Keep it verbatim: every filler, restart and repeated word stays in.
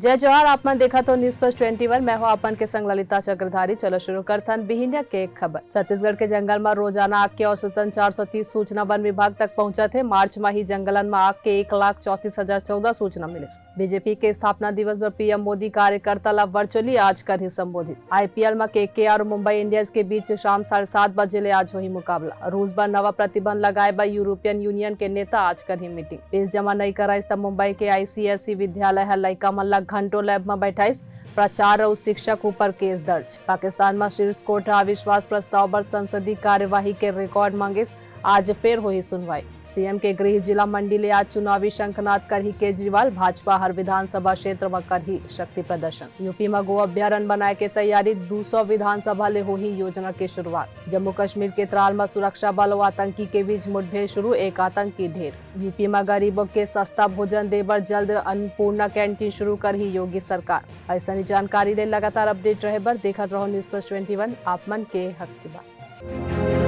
जय जोहार, आप मन देखत हो News Plus Twenty One, मैं हूं आप मन के संग ललिता चक्रधारी। चलो शुरू करथन बिहिनिया के खबर। छत्तीसगढ़ के जंगल म रोजाना आग के औसतन चार सौ तीस सूचना वन विभाग तक पहुंचत हे। मार्च म ही जंगलन म आग के एक लाख चौंतीस हजार चौदह सूचना मिलिस। बीजेपी के स्थापना दिवस पर पीएम मोदी कार्यकर्ता ला virtually आज करही संबोधित। आईपीएल म केकेआर अउ मुंबई इंडियंस के बीच शाम साढ़े सात बजे ले आज होही मुकाबला। रूस बर नवा प्रतिबंध लगाए बर यूरोपियन यूनियन के नेता आज करही मीटिंग। फीस जमा नइ कराइस त मुंबई के आईसीएसई विद्यालय ह लइका मन ला घंटों लैब म बैठाइस। प्राचार्य अउ शिक्षक ऊपर केस दर्ज। पाकिस्तान म शीर्ष कोर्ट ह अविश्वास प्रस्ताव बर संसदीय कार्यवाही के रिकॉर्ड मांगिस। आज फेर होही सुनवाई। सीएम के गृह जिला मंडी ले आज चुनावी शंखनाद करही केजरीवाल। भाजपा हर विधानसभा क्षेत्र म करही शक्ति प्रदर्शन। यूपी म गो अभ्यारण्य बनाए के तैयारी, दू सौ विधानसभा ले होही योजना के शुरुआत। जम्मू कश्मीर के त्राल म सुरक्षा बल अउ आतंकी के बीच मुठभेड़ शुरू, एक आतंकी ढेर। यूपी म गरीबों के सस्ता भोजन दे बर जल्द अन्नपूर्णा कैंटीन शुरू करही योगी सरकार। अइसनी जानकारी ले लगातार अपडेट रहे बर देखत रहो News Plus Twenty One, आप मन के हक की बात।